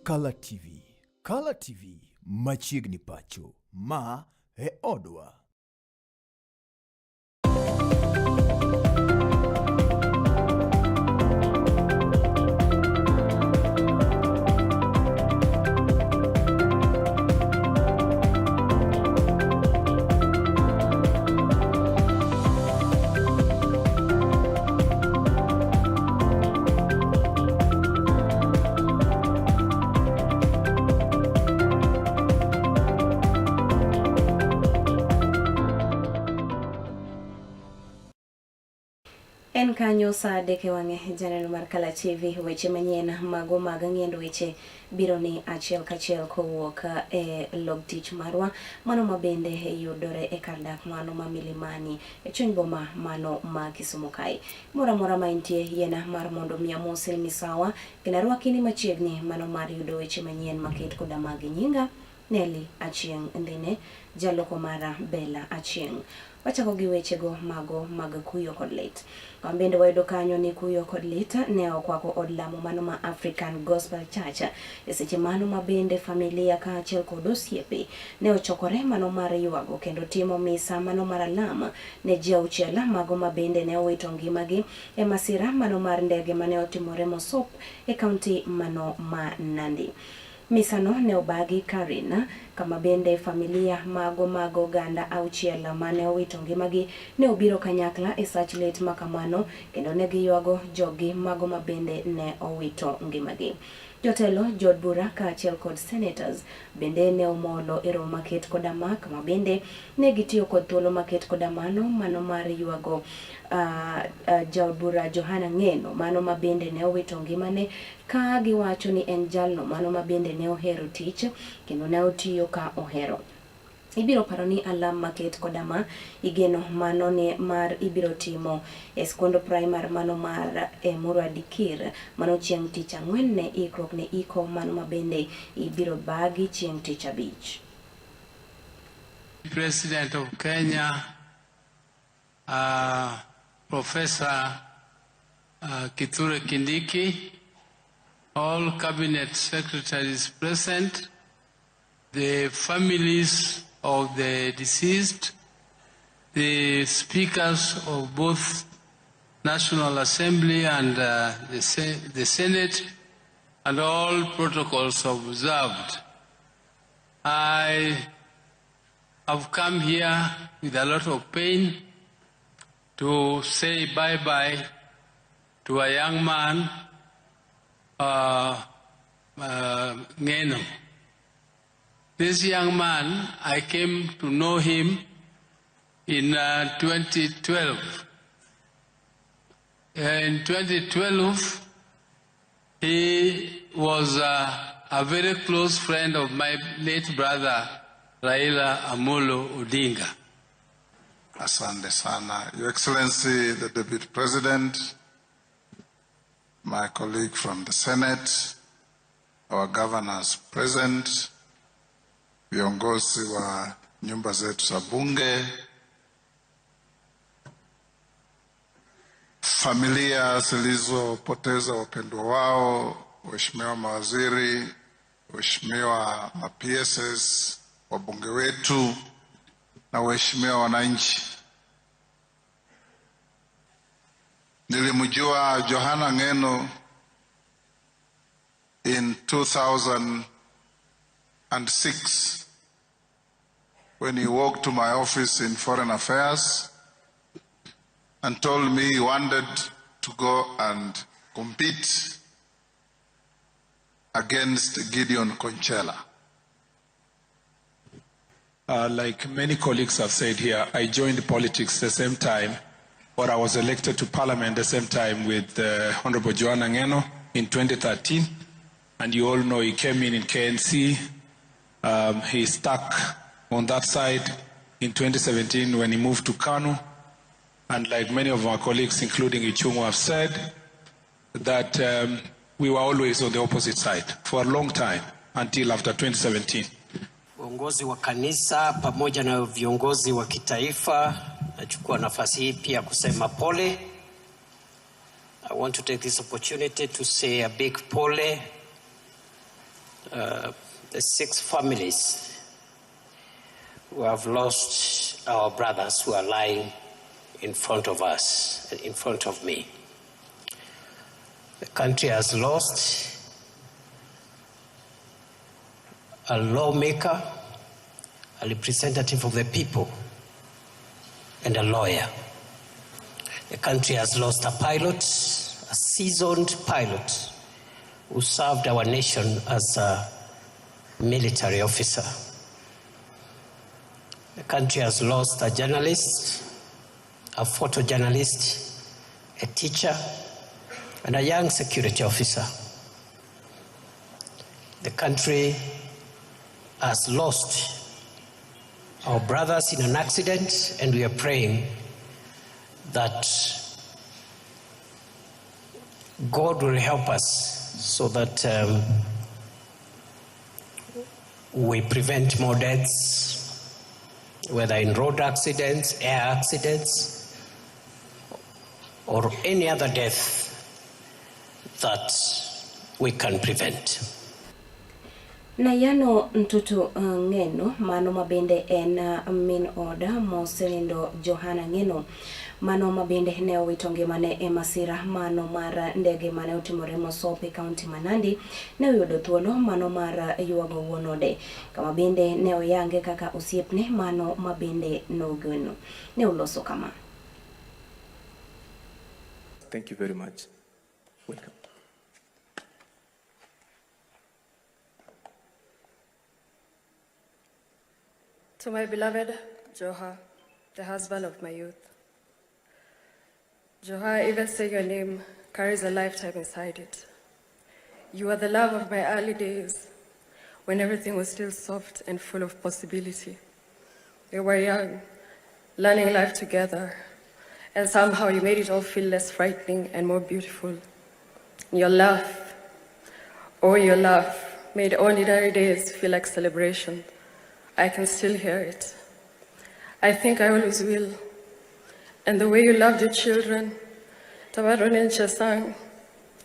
Kala TV. Kala TV machiegni pacho. Ma e odwa. En kanyo saa adek e wang'e janeno mar Kala TV weche manyien mago mag ng'iendo weche biro ni achiel kachiel kowuok e log tich marwa mano ma bende yudore e kar dak mano ma Milimani e chuny boma mano ma Kisumu kae. Moro amora ma intie yiena mar mondo mi amosi ni misawa kendo arwaki ni machiegni mano mar yudo weche manyien maket koda mag nyinga Nelly Achieng' Ndhine, jaloko mara Bella Achieng'. Wachako gi wechego mago mag kuyo kod lit. Wan bende wayudo kanyo ni kuyo kod lit ne okwako od lamo mano ma African Gospel Church e seche mano ma bende familia kaachiel kod osiepe ne ochokore mano mar ywago kendo timo misa mano mar alam ne ji auchiel mago ma bende ne owito ngimagi e masira mano mar ndege mane otimore Mosop e kaunti mano ma Nandi. Misano ne obagi Karen, kama bende familia mago mag oganda auchiel mane owito ngimagi ne obiro kanyakla e sach lit ma kamano kendo ne giywago joggi mago ma bende ne owito ngimagi. Jotelo, jood bura kaachiel kod senators bende ne omolo e romo maket koda ma kama bende ne gitiyo kod thuolo maket koda mano mano mar ywago jaod bura Johana Ng'eno mano ma bende ne owito ngimane ka giwacho ni en jalno mano ma bende ne ohero tich kendo ne otiyo ka ohero. Ibiro paro ni alam maket koda ma igeno mano ni mar ibiro timo e skund primar mano mar Emurua Dikir mano chieng' tich ang'wen ne ikruok ne iko mano ma bende ibiro bagi chieng' tich abich. President of Kenya, Professor Kithure Kindiki, all cabinet secretaries present, the families of the deceased, the speakers of both National Assembly and the Senate, and all protocols observed. I have come here with a lot of pain to say bye-bye to a young man, Ng'eno. This young man, I came to know him in 2012. In 2012, he was a very close friend of my late brother, Raila Amolo Odinga. Asante sana. Your Excellency, the Deputy President, my colleague from the Senate, our governors present, viongozi wa nyumba zetu za bunge, familia zilizopoteza wapendwa wao, waheshimiwa mawaziri, waheshimiwa ma PSs, wabunge wetu na waheshimiwa wananchi. Nilimjua Johana Ng'eno in 2006 when he walked to my office in Foreign Affairs and told me he wanted to go and compete against Gideon Konchellah. Like many colleagues have said here, I joined politics the same time, or I was elected to parliament the same time with Honorable Johana Ng'eno in 2013. And you all know he came in KNC. He stuck on that side in 2017 when he moved to KANU. And like many of our colleagues, including Ichung'wah, have said, that we were always on the opposite side for a long time until after 2017. Uongozi wa kanisa pamoja na viongozi wa kitaifa, nachukua nafasi hii pia kusema pole. I want to take this opportunity to say a big pole the 6 families who have lost our brothers who are lying in front of us, in front of me. The country has lost a lawmaker, a representative of the people, and a lawyer. The country has lost a pilot, a seasoned pilot, who served our nation as a military officer. The country has lost a journalist, a photojournalist, a teacher, and a young security officer. The country has lost our brothers in an accident, and we are praying that God will help us so that we prevent more deaths, whether in road accidents, air accidents, or any other death that we can prevent. Nayano Ntutu Ng'eno, mano mabende en min oda mosenindo Johana Ng'eno, mano mabende ne owito ngimane e masira mano mar ndege mane otimore Mosop e kaunti ma Nandi, ne oyudo thuolo mano mar ywago wuon ode, kama bende ne oyange kaka osiepne mano mabende nogeno. Ne oloso kama. Thank you very much. Welcome. To my beloved Joha, the husband of my youth. Joha, even saying your name carries a lifetime inside it. You are the love of my early days, when everything was still soft and full of possibility. We were young, learning life together, and somehow you made it all feel less frightening and more beautiful. Your laugh, oh, your laugh, made ordinary days feel like celebration. I can still hear it. I think I always will. And the way you loved your children, Tabarone and Chesang,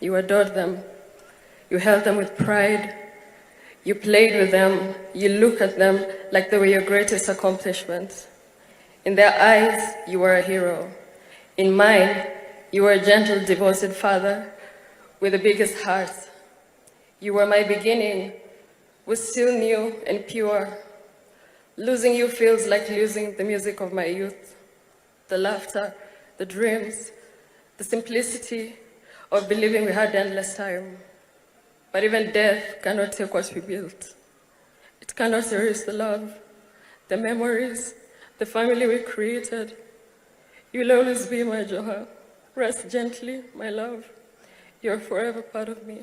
you adored them. You held them with pride. You played with them. You looked at them like they were your greatest accomplishments. In their eyes, you were a hero. In mine, you were a gentle, devoted father with the biggest heart. You were my beginning, was still new and pure. Losing you feels like losing the music of my youth, the laughter, the dreams, the simplicity of believing we had endless time. But even death cannot take what we built. It cannot erase the love, the memories, the family we created. You'll always be my Joha. Rest gently, my love. You're forever part of me.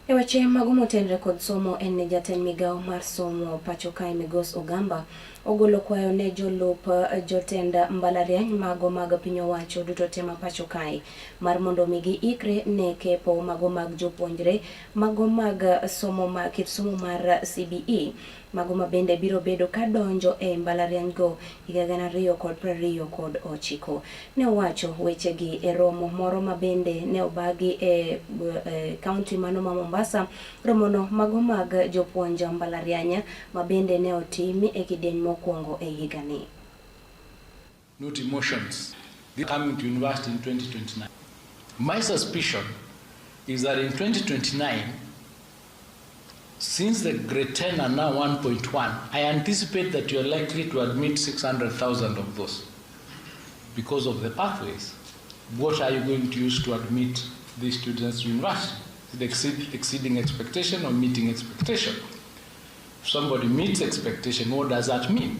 E weche mago motenre kod somo en ni jatend migawo mar somo pacho kae Migos Ogamba ogolo kwayo ne jolup jotend mbalariany mago mag piny owacho duto te ma pacho kae mar mondo mi giikre ne kepo mago mag jopuonjre mago mag somo ma kit somo mar CBE mago ma bende biro bedo ka donjo e mbalariany go higa 2029. Ne owacho wechegi e romo moro ma bende ne obagi e kaunti mano ma Mombasa. Romono mago mag jopuonj mbalariany ma bende ne otim e kidieny mokwongo e higani. Not emotions. They coming to university in 2029. My suspicion is that in 2029, since the grade 10 are now 1.1, I anticipate that you are likely to admit 600,000 of those because of the pathways. What are you going to use to admit these students to university? Is it exceeding expectation or meeting expectation? If somebody meets expectation, what does that mean?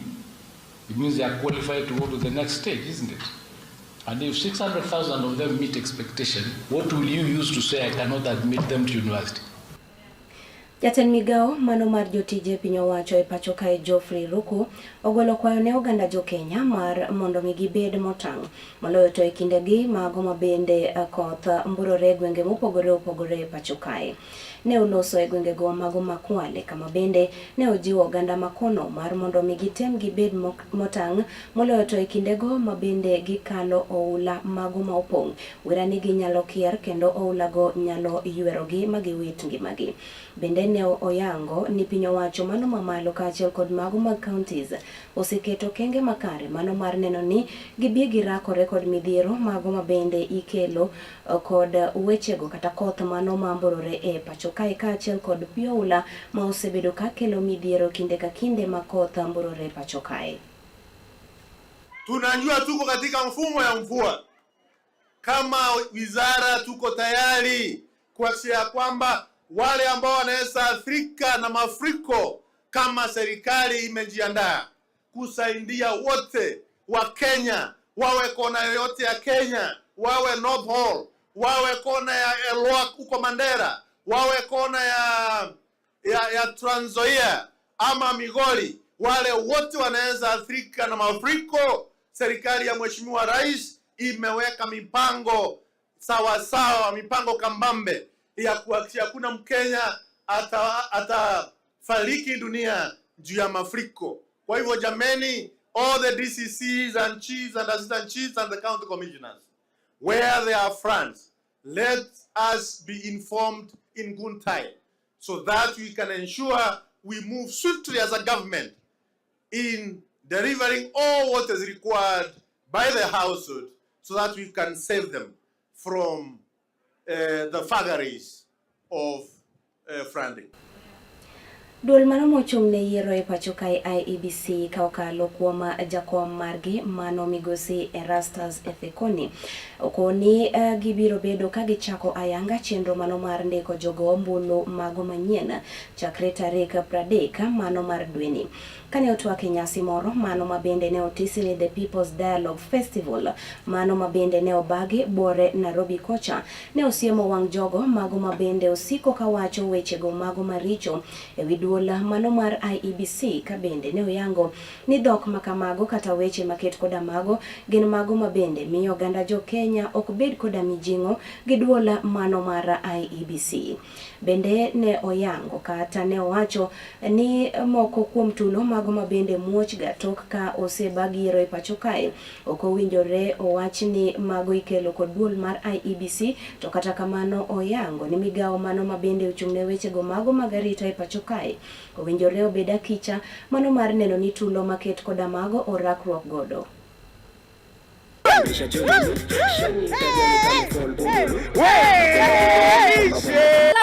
It means they are qualified to go to the next stage, isn't it? And if 600,000 of them meet expectation, what will you use to say I cannot admit them to university? Jatend migawo mano mar jotije piny owacho e pacho kae Geoffrey Ruku ogolo kwayo ne oganda jo Kenya mar mondo mi gibed motang' moloyo to e kindegi mago ma bende koth mburore e gwenge mopogore opogore e pacho kae. Ne oloso e gwengego mago ma Kwale kama bende ne ojiwo oganda makono mar mondo mi gitem gibed motang' moloyo to e kindego ma bende gikalo oula mago ma opong' wira ni ginyalo kier kendo oulago nyalo ywerogi ma giwit ngimagi. Bende ne oyango ni piny owacho mano mamalo kaachiel kod mago mag counties oseketo okenge makare mano mar neno ni gibi girakore kod midhiero mago ma bende ikelo kod wechego kata koth mano mamborore e pacho kae kaachiel kod pi oula ma osebedo ka kelo midhiero kinde ka kinde ma koth mborore e pacho kae. Tunajua tuko katika mfumo ya mvua. Kama wizara tuko tayari kuhakikisha kwamba wale ambao wanaweza athirika na mafuriko, kama serikali imejiandaa kusaidia wote wa Kenya, wawe kona yoyote ya Kenya, wawe North Horr, wawe kona ya Elwak huko Mandera, wawe kona ya Trans Nzoia ama Migori, wale wote wanaweza athirika na mafuriko. Serikali ya Mheshimiwa Rais imeweka mipango sawa sawa, mipango kambambe ya kuhakikisha hakuna Mkenya atafariki dunia juu ya mafuriko. Kwa hivyo jameni, all the DCCs and chiefs and assistant chiefs and the county commissioners, where there are floods, let us be informed in good time so that we can ensure we move swiftly as a government in delivering all what is required by the household so that we can save them from the vagaries of flooding. Duol mano mochung' ne yiero e pacho kae IEBC ka okalo kuom jakom margi mano migosi Erastus Ethekoni okoni gibiro bedo ka gichako ayanga chenro mano mar ndiko jogo ombulu mago manyien chakre tarik 30 mano mar dweni. Kane otwak e nyasi moro mano ma bende ne otisi ni The People's Dialogue Festival mano ma bende ne obagi Bore Nairobi kocha ne osiemo wang' jogo mago ma bende osiko kawacho wechego mago maricho ewi duol mano mar IEBC ka bende ne oyango ni dhok makamago kata weche maket koda mago gin mago ma bende miyo oganda jo Kenya ok bed koda mijing'o gi duol mano mar IEBC. Bende ne oyango kata ne owacho ni moko kuom tulo mago ma bende muoch ga tok ka osebag yiero e pacho kae ok owinjore owach ni mago ikelo kod duol mar IEBC to kata kamano oyango ni migawo mano ma bende ochung' ne wechego mago mag arita e pacho kae owinjore obed akicha mano mar neno ni tulo maket koda mago orakruok godo. Clap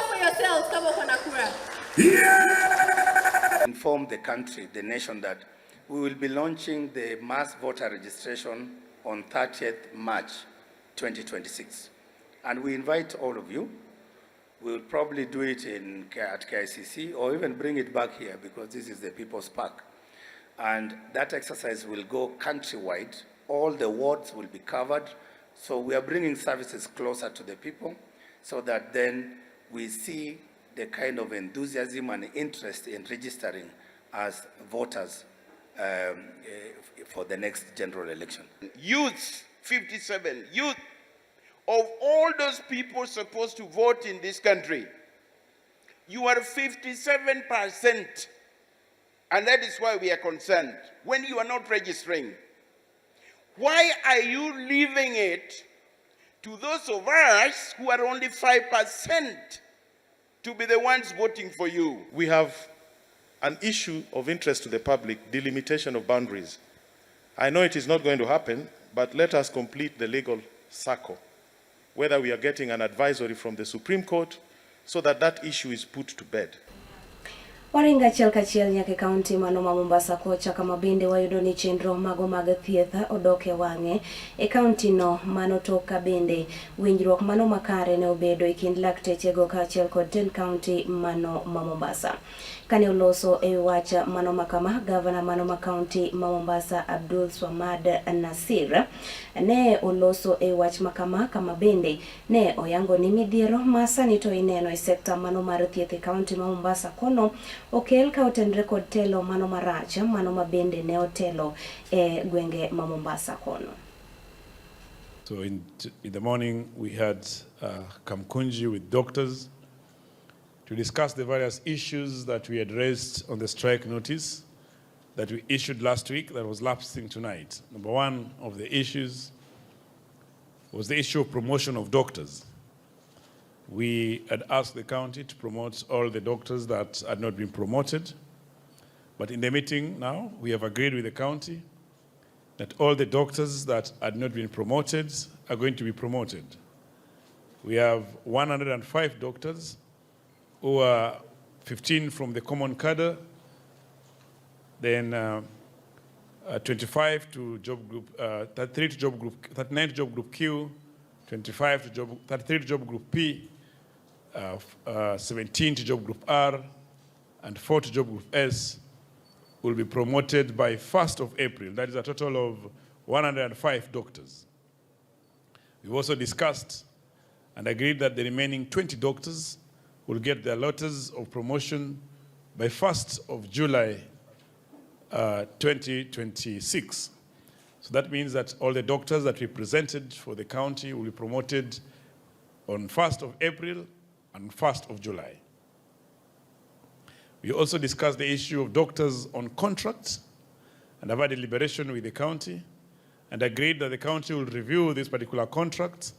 for yourselves kama uko na kura. Inform the country, the nation, that we will be launching the mass voter registration on 30th March 2026. And we invite all of you. We will probably do it at KICC or even bring it back here because this is the People's Park. And that exercise will go countrywide. All the wards will be covered. So we are bringing services closer to the people so that then we see the kind of enthusiasm and interest in registering as voters for the next general election. Youths, 57, youth of all those people supposed to vote in this country, you are 57%. And that is why we are concerned. When you are not registering, why are you leaving it to those of us who are only 5% to be the ones voting for you? We have an issue of interest to the public, delimitation of boundaries. I know it is not going to happen, but let us complete the legal circle, whether we are getting an advisory from the Supreme Court so that that issue is put to bed. Waringo achiel kachiel nyaka e kaunti mano ma Mombasa kocha kama bende wayudo ni chenro mago mag thieth odok e wang'e e kaunti no mano tok ka bende winjruok mano makare ne obedo e kind laktechego kaachiel kod tend kaunti mano ma Mombasa. Kane oloso e wi wach mano ma kama, gavana mano ma kaunti ma Mombasa Abdul Swamad Nasir ne oloso e wi wach ma kama kama bende Ne oyango ni midhiero ma sani to ineno e sekta mano mar thieth e kaunti ma Mombasa kono okel ka otenre kod telo mano marach mano ma bende ne otelo e gwenge ma Mombasa kono. So in the morning we had Kamkunji with doctors to discuss the various issues that we had raised on the strike notice that we issued last week that was lapsing tonight. Number one of the issues was the issue of promotion of doctors. We had asked the county to promote all the doctors that had not been promoted. But in the meeting now, we have agreed with the county that all the doctors that had not been promoted are going to be promoted. We have 105 doctors who are 15 from the common cadre, then 25 to job group, 33 to job group, 39 to job group Q, 25 to job, 33 to job group P, 17 to job group R, and 4 to job group S will be promoted by 1st of April. That is a total of 105 doctors. We've also discussed and agreed that the remaining 20 doctors will get their letters of promotion by 1st of July 2026. So that means that all the doctors that we presented for the county will be promoted on 1st of April and 1st of July. We also discussed the issue of doctors on contracts and have had a deliberation with the county and agreed that the county will review this particular contract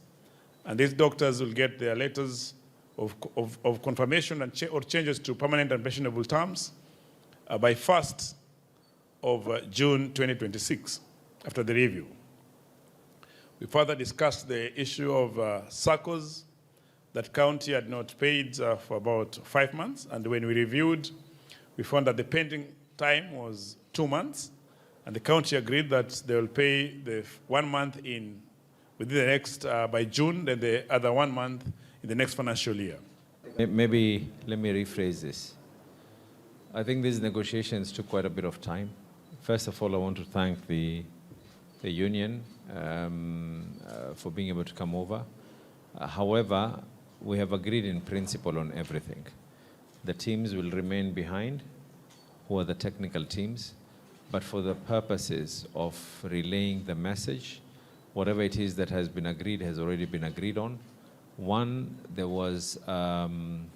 and these doctors will get their letters of confirmation and or changes to permanent and pensionable terms by 1st of June 2026, after the review. We further discussed the issue of SACCOs that county had not paid for about 5 months, and when we reviewed, we found that the pending time was 2 months, and the county agreed that they will pay the 1 month in within the next, by June, then the other 1 month in the next financial year. Maybe let me rephrase this. I think these negotiations took quite a bit of time. First of all, I want to thank the union for being able to come over. However, we have agreed in principle on everything. The teams will remain behind, who are the technical teams, but for the purposes of relaying the message, whatever it is that has been agreed has already been agreed on. One, there was an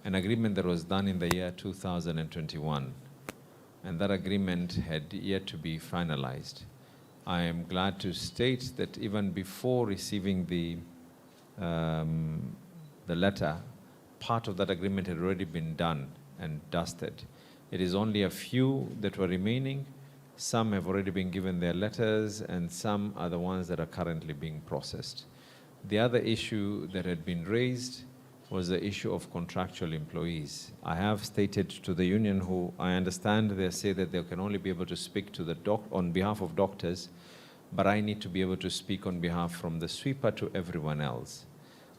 agreement that was done in the year 2021, and that agreement had yet to be finalized. I am glad to state that even before receiving the letter, part of that agreement had already been done and dusted. It is only a few that were remaining. Some have already been given their letters, and some are the ones that are currently being processed. The other issue that had been raised was the issue of contractual employees. I have stated to the union, who I understand they say that they can only be able to speak to the on behalf of doctors, but I need to be able to speak on behalf from the sweeper to everyone else.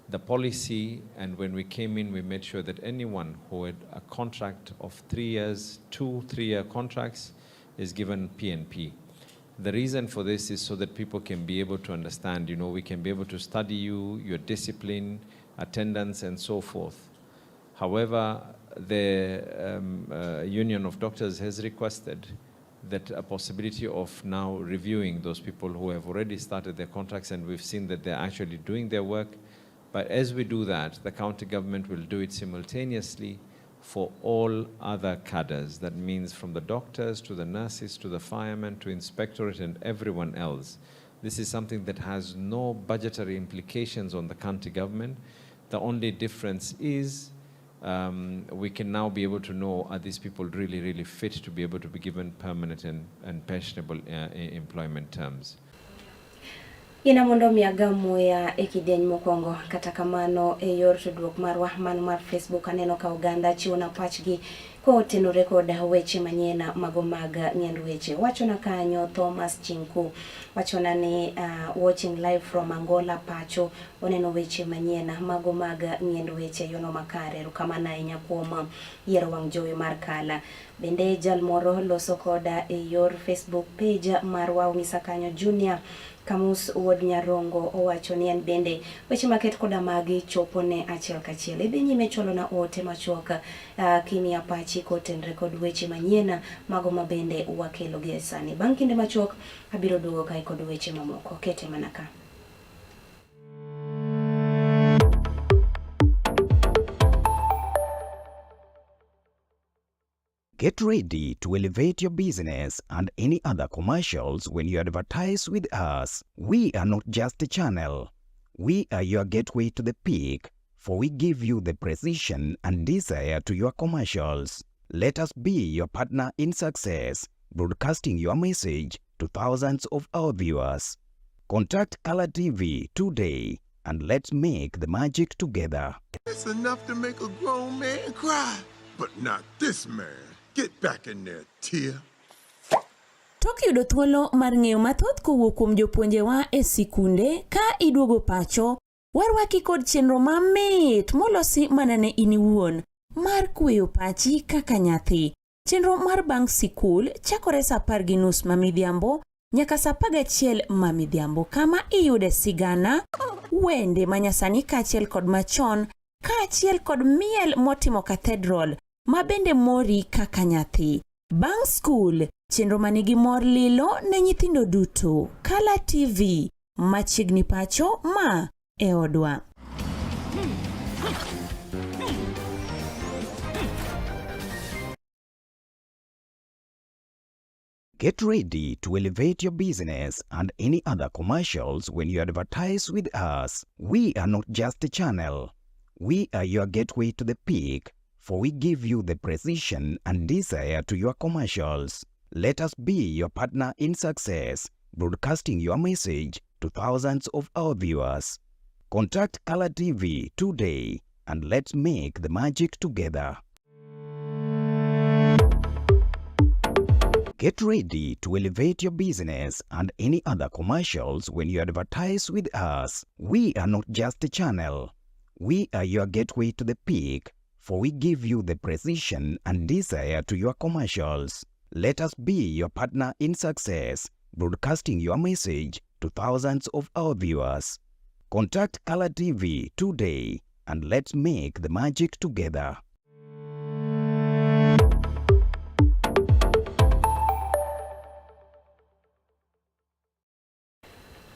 The policy, and when we came in, we made sure that anyone who had a contract of 3 years, 2 3-year contracts, is given PNP. The reason for this is so that people can be able to understand, you know, we can be able to study you, your discipline, attendance, and so forth. However, the Union of Doctors has requested that a possibility of now reviewing those people who have already started their contracts, and we've seen that they're actually doing their work. But as we do that, the county government will do it simultaneously for all other cadres. That means from the doctors to the nurses to the firemen to inspectorate and everyone else. This is something that has no budgetary implications on the county government. The only difference is we can now be able to know, are these people really, really fit to be able to be given permanent and pensionable employment terms. Ina mondo mi agam muya e kidieny mokwongo, kata kamano e yor tudruok marwa man mar Facebook aneno ka oganda chiwona pachgi Kotenore kod weche manyien mago mag ng'end weche. Wachona kanyo Thomas Chinku wachona ni watching live from Angola pacho oneno weche manyien mago mag ng'end weche yono makare. Erokamano ahinya kuom yiero wang' jowi mar Kala. Bende jal moro loso koda e yor Facebook page marwa ong'isa kanyo Junior Kamus wuod Nyarongo owacho ni en bende weche maket koda magi chopo ne achiel kachiel. Idhi nyime chwalona ote machuok kimiya pachi kotenre kod weche manyien mago ma bende wakelo gi e sani. Bang' kinde machuok abiro duogo kae kod weche mamoko. Kete mana ka. Get ready to elevate your business and any other commercials when you advertise with us. We are not just a channel. We are your gateway to the peak, for we give you the precision and desire to your commercials. Let us be your partner in success, broadcasting your message to thousands of our viewers. Contact Color TV today and let's make the magic together. It's enough to make a grown man cry, but not this man. Get back in there, Tia. Tok yudo thuolo mar ng'eyo mathoth kowuok kuom jopuonjewa e sikunde ka iduogo pacho, warwaki kod chenro mamit molosi mana ne in iwuon mar kweyo pachi kaka nyathi. Chenro mar bang' sikul chakore sa 10:30 ma midhiambo nyaka sa 11 ma midhiambo kama iyude sigana, wende manyasani kaachiel kod machon kaachiel kod miel motimo cathedral ma bende mori kaka nyathi. Bang' skul, chenro manigi mor lilo ne nyithindo duto. Kala TV, machiegni pacho ma e odwa. Get ready to elevate your business and any other commercials when you advertise with us. We are not just a channel. We are your gateway to the peak, for we give you the precision and desire to your commercials. Let us be your partner in success, broadcasting your message to thousands of our viewers. Contact Color TV today and let's make the magic together. Get ready to elevate your business and any other commercials when you advertise with us. We are not just a channel. We are your gateway to the peak, for we give you the precision and desire to your commercials. Let us be your partner in success, broadcasting your message to thousands of our viewers. Contact Color TV today and let's make the magic together.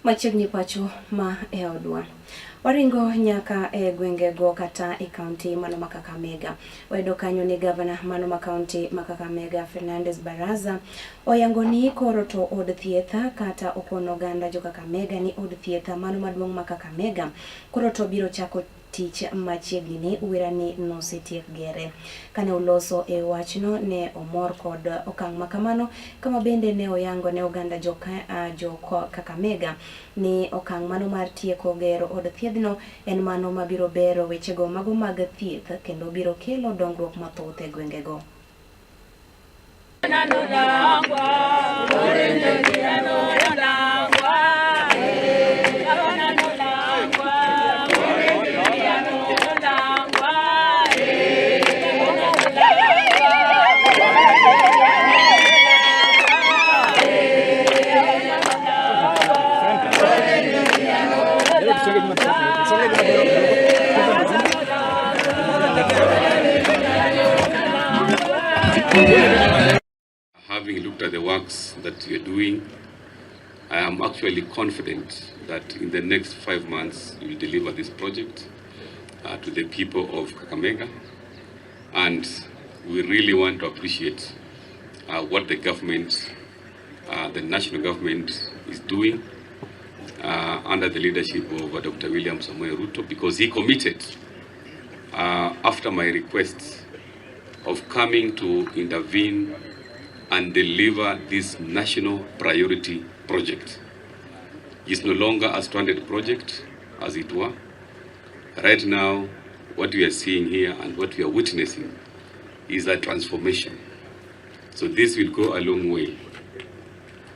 Machiegni pacho ma e odwa. Waringo nyaka e gwengego kata e kaunti mano ma Kakamega. Wayudo kanyo ni gavana mano ma kaunti ma Kakamega Fernandes Baraza oyango ni koro to od thieth kata okono oganda jo Kakamega ni od thieth mano maduong' ma Kakamega koro to biro chako tich machiegni ni wira ni nosetiek gere. Kane oloso e wachno ne omor kod okang' makamano kama bende ne oyango ne oganda jo Kakamega ni okang' mano mar tieko gero od thiedhno en mano mabiro bero wechego mago mag thieth kendo biro kelo dongruok mathoth e gwengego. Having looked at the works that you're doing, I am actually confident that in the next 5 months you will deliver this project to the people of Kakamega. And we really want to appreciate what the government, the national government is doing under the leadership of Dr. William Samoei Ruto, because he committed after my request of coming to intervene and deliver this national priority project. It's no longer a stranded project, as it were. Right now, what we are seeing here and what we are witnessing is a transformation. So this will go a long way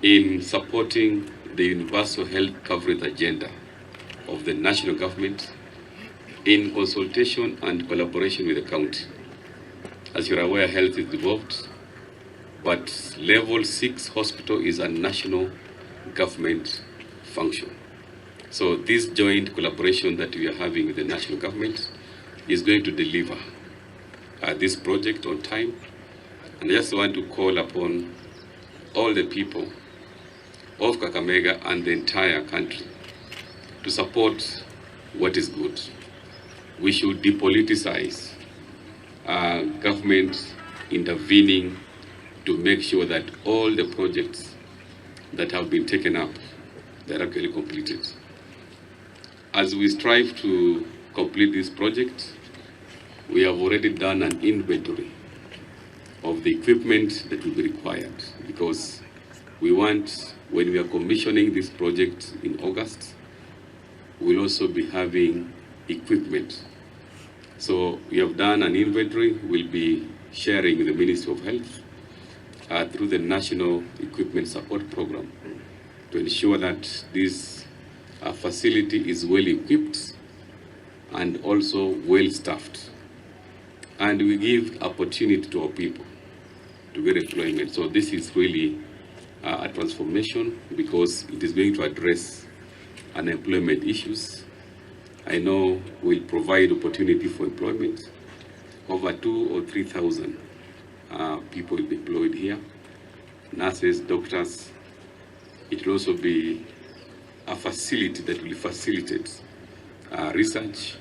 in supporting the universal health coverage agenda of the national government in consultation and collaboration with the county. As you're aware, health is devolved, but level 6 hospital is a national government function. So this joint collaboration that we are having with the national government is going to deliver this project on time. And I just want to call upon all the people of Kakamega and the entire country to support what is good. We should depoliticize government intervening to make sure that all the projects that have been taken up, they're actually completed. As we strive to complete this project, we have already done an inventory of the equipment that will be required, because we want, when we are commissioning this project in August, we'll also be having equipment. So we have done an inventory. We'll be sharing with the Ministry of Health through the National Equipment Support Program to ensure that this facility is well equipped and also well staffed. And we give opportunity to our people to get employment. So this is really a transformation, because it is going to address unemployment issues. I know will provide opportunity for employment. Over 2,000 or 3,000 people will be employed here, nurses, doctors. It will also be a facility that will facilitate research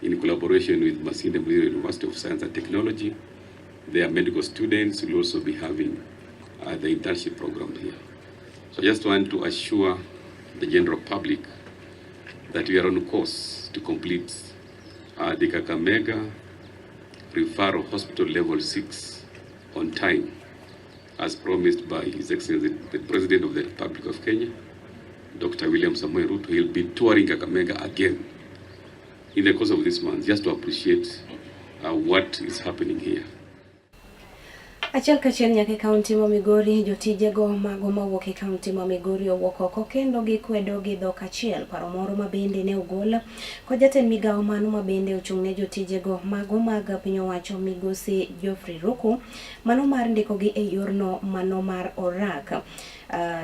in collaboration with Masinde Muliro University of Science and Technology. Their medical students will also be having the internship program here. So I just want to assure the general public that we are on course to complete the Kakamega Referral Hospital Level 6 on time, as promised by His Excellency the President of the Republic of Kenya, Dr. William Samoei Ruto. He'll be touring Kakamega again in the course of this month, just to appreciate what is happening here. Achiel kachiel nyaka e kaunti ma Migori, jotijego mago mawuok e kaunti ma Migori owuok oko kendo gikwedo gi dhok achiel paro moro ma bende ne ogol kod jatend migawo mano ma bende ochung' ne jotijego mago mag piny owacho migosi Geoffrey Ruku, mano mar ndikogi e yorno mano mar orak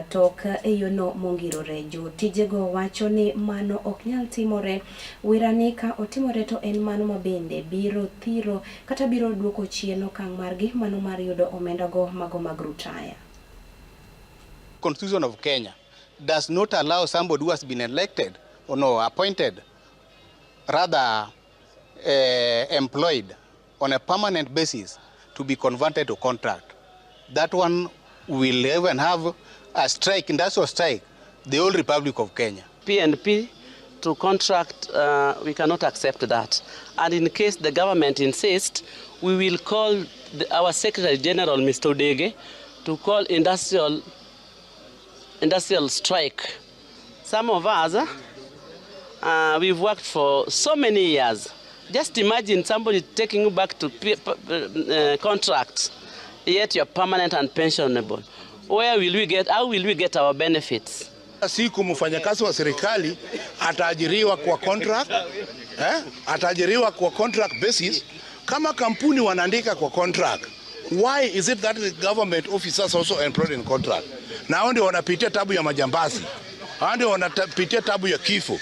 tok e yono mongirore. Jotijego wacho ni mano ok nyal timore wirani ka otimore to en mano ma bende biro thiro kata biro duoko chien okang' margi mano mar yudo omenda go mago mag rutaya. Constitution of Kenya does not allow somebody who has been elected or no appointed, rather employed on a permanent basis to be converted to contract. That one will even have a strike, industrial strike, the whole Republic of Kenya. P&P to contract, we cannot accept that. And in case the government insists, we will call our Secretary General, Mr. Odege, to call industrial strike. Some of us, we've worked for so many years. Just imagine somebody taking you back to contract, yet you're permanent and pensionable. Where will we get, how will we get our benefits? Siku mfanyakazi wa serikali ataajiriwa kwa contract, ataajiriwa kwa contract basis. Kama kampuni wanaandika kwa contract, why is it that the government officers also employed in contract? Na hao ndio wanapitia tabu ya majambazi, hao ndio wanapitia tabu ya kifo.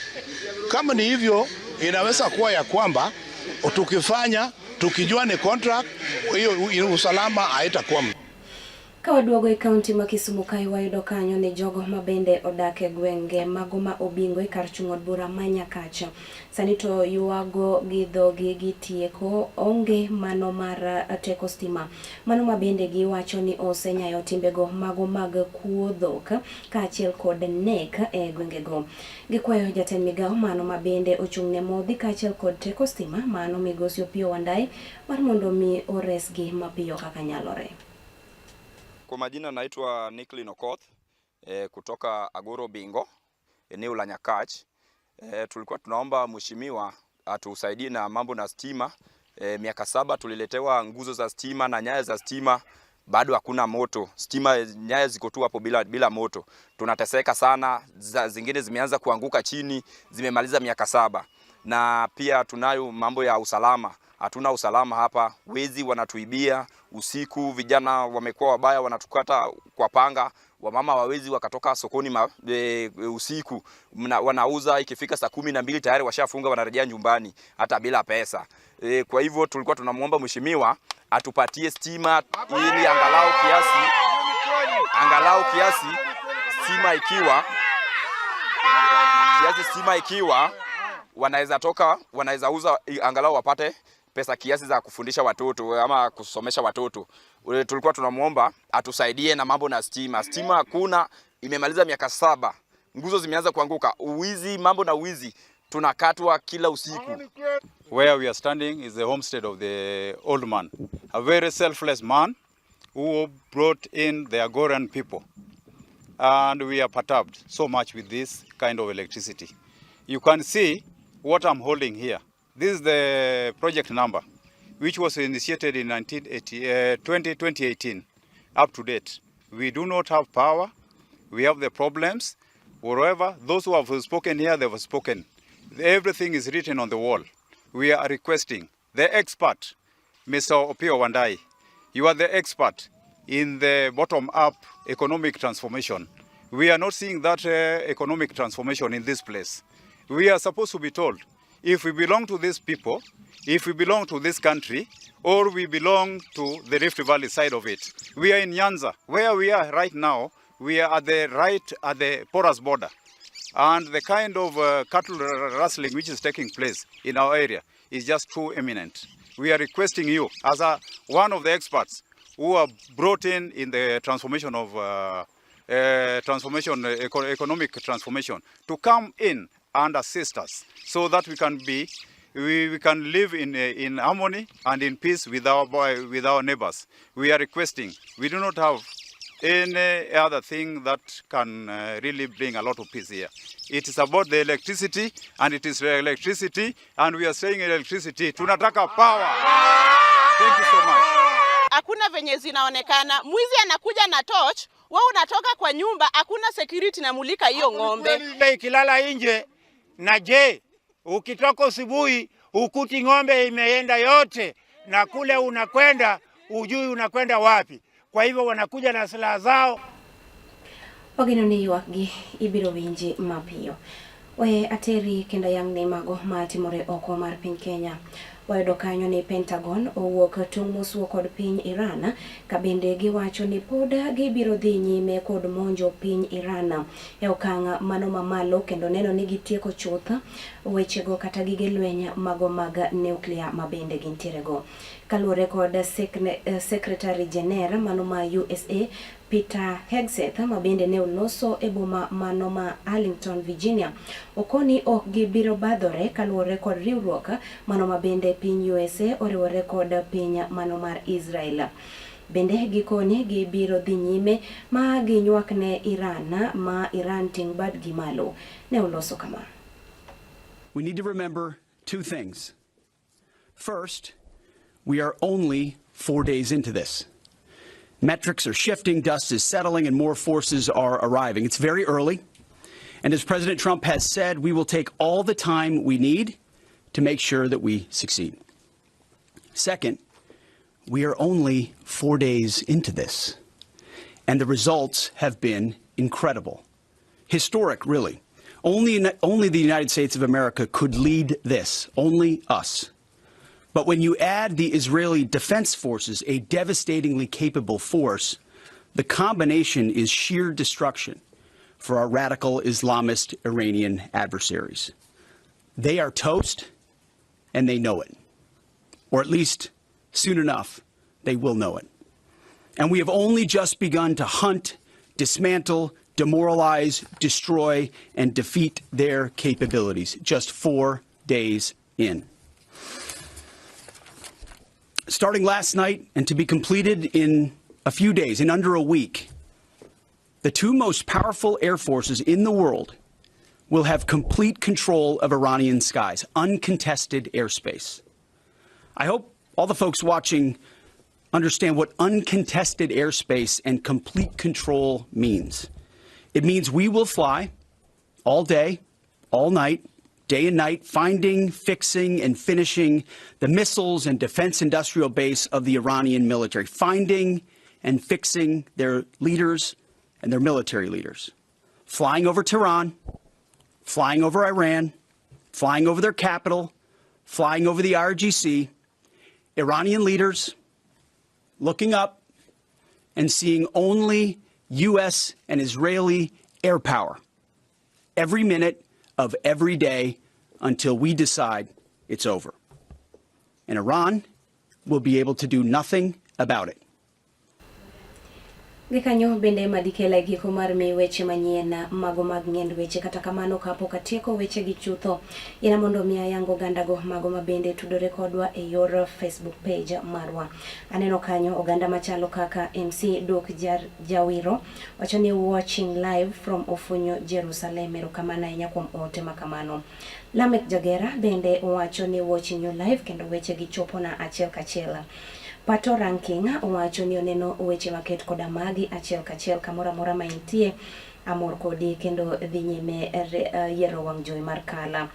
Kama ni hivyo, inaweza kuwa ya kwamba tukifanya tukijua ni contract, hiyo usalama haitakuwa. Ka waduogo e kaunti ma Kisumu kae wayudo kanyo ni jogo mabende odak e gwenge mago ma Obingo e kar chung' od bura ma Nyakacha. Sani to ywago gi dhogi gitieko onge mano mar teko stima. Mano mabende giwacho ni osenyayo timbego mago mag kuo dhok kaachiel kod nek e gwengego. Gikwayo jatend migawo mano mabende ochung' ne modhi kaachiel kod teko stima mano migosi Opiyo Wandayi mar mondo mi oresgi mapiyo kaka nyalore. Kwa majina naitwa Niklin Okoth kutoka Agoro Bingo, eneo la Nyakach. Tulikuwa tunaomba mheshimiwa atusaidie na mambo na stima Miaka 7 tuliletewa nguzo za stima na nyaya za stima, bado hakuna moto. Stima nyaya ziko tu hapo bila moto. Tunateseka sana, zingine zimeanza kuanguka chini, zimemaliza miaka 7. Na pia tunayo mambo ya usalama. Hatuna usalama hapa, wezi wanatuibia usiku, vijana wamekuwa wabaya, wanatukata kwa panga, wamama wawezi wakatoka sokoni usiku, wanauza, ikifika saa 12 tayari washafunga, wanarejea nyumbani hata bila pesa. Kwa hivyo tulikuwa tunamuomba mheshimiwa atupatie stima ili angalau kiasi stima ikiwa wanaweza toka, wanaweza uza angalau wapate pesa kiasi za kufundisha watoto ama kusomesha watoto. Tulikuwa tunamuomba atusaidie na mambo na stima. Stima hakuna, imemaliza miaka 7. Nguzo zimeanza kuanguka. Uwizi, mambo na uwizi, tunakatwa kila usiku. Where we are standing is the homestead of the old man, a very selfless man who brought in the Agorian people. And we are perturbed so much with this kind of electricity. You can see what I'm holding here. This is the project number, which was initiated in 2018, up to date. We do not have power. We have the problems. Wherever, those who have spoken here, they have spoken. Everything is written on the wall. We are requesting the expert, Mr. Opiyo Wandayi. You are the expert in the bottom-up economic transformation. We are not seeing that economic transformation in this place. We are supposed to be told if we belong to these people, if we belong to this country, or we belong to the Rift Valley side of it. We are in Nyanza. Where we are right now, we are at the porous border. And the kind of cattle rustling which is taking place in our area is just too imminent. We are requesting you, as one of the experts who are brought in the transformation of economic transformation, to come in and assist us so that we can be, we can live in harmony and in peace with our neighbors. We are requesting. We do not have any other thing that can really bring a lot of peace here. It is about the electricity, and it is electricity, and we are saying electricity. Tunataka power. Thank you so much. Hakuna venye zinaonekana. Mwizi anakuja na torch, wewe unatoka kwa nyumba, hakuna security na mulika hiyo ng'ombe. Ikilala nje na je, ukitoka asubuhi ukuti ng'ombe imeenda yote, na kule unakwenda ujui unakwenda wapi. Kwa hivyo wanakuja na silaha zao. Wageno ni ywakgi ibiro winji mapiyo. We ateri kenda yang ni mago matimore oko mar piny Kenya. Wayudo kanyo ni Pentagon owuok tung' mosuo kod piny Iran, ka bende giwacho ni pod gibiro dhi nyime kod monjo piny Iran e okang' mano mamalo, kendo neno ni gitieko chuth wechego kata gige lweny mago mag nuklia ma bende gintierego. Kaluwore kod Secretary General mano ma USA Peter Hegseth, ma bende ne oloso e boma mano ma Arlington, Virginia, okoni ok gibiro badhore kaluwore kod riwruok mano ma bende piny USA oriwore kod piny mano mar Israel. Bende gikoni gibiro dhi nyime ma ginywak ne Iran ma Iran ting' badgi malo. Ne oloso kama. We need to remember two things. First, we are only 4 days into this. Metrics are shifting, dust is settling, and more forces are arriving. It's very early. And as President Trump has said, we will take all the time we need to make sure that we succeed. Second, we are only 4 days into this, and the results have been incredible. Historic, really. Only the United States of America could lead this, only us. But when you add the Israeli Defense Forces, a devastatingly capable force, the combination is sheer destruction for our radical Islamist Iranian adversaries. They are toast, and they know it. Or at least, soon enough, they will know it. And we have only just begun to hunt, dismantle, demoralize, destroy, and defeat their capabilities, just 4 days in. Starting last night and to be completed in a few days, in under a week, the two most powerful air forces in the world will have complete control of Iranian skies, uncontested airspace. I hope all the folks watching understand what uncontested airspace and complete control means. It means we will fly all day, all night, day and night, finding, fixing, and finishing the missiles and defense industrial base of the Iranian military, finding and fixing their leaders and their military leaders, flying over Tehran, flying over Iran, flying over their capital, flying over the IRGC, Iranian leaders looking up and seeing only U.S. and Israeli air power every minute of every day until we decide it's over. And Iran will be able to do nothing about it. Gikanyo bende madikela e giko mar mi weche manyien mago mag ng'end weche kata kamano kapok atieko weche gi chutho ina mondo mi ayang ogandago mago ma bende tudore kodwa e yor Facebook page marwa. Aneno kanyo oganda machalo kaka MC Duk Jar, Jawiro wacho ni watching live from Ofunyo Jerusalem. Erokamano ahinya kuom ote makamano. Lamek Jagera bende wacho ni watching you live kendo weche gi chopona achiel kachiel. Pato Ranking wacho ni oneno weche maket koda magi achiel kachiel kamoro amora ma intie. Amor kodi kendo dhi nyime yiero wang' jowi mar Kala.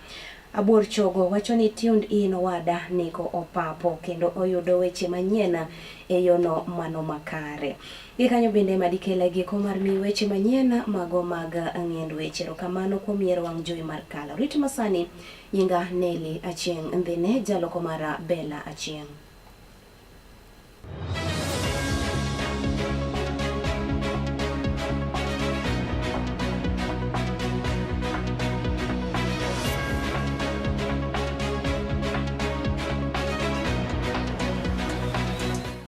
Abuor Chogo wacho ni tuned in owada Niko Opapo kendo oyudo weche manyien e yono mano makare. Gikanyo bende madikela giko mar mi weche manyien mago mag ng'end weche. Erokamano kuom yiero wang' jowi mar Kala. Rit masani nyinga Nelly Achieng' Ndhine, jaloko mara Bella Achieng'.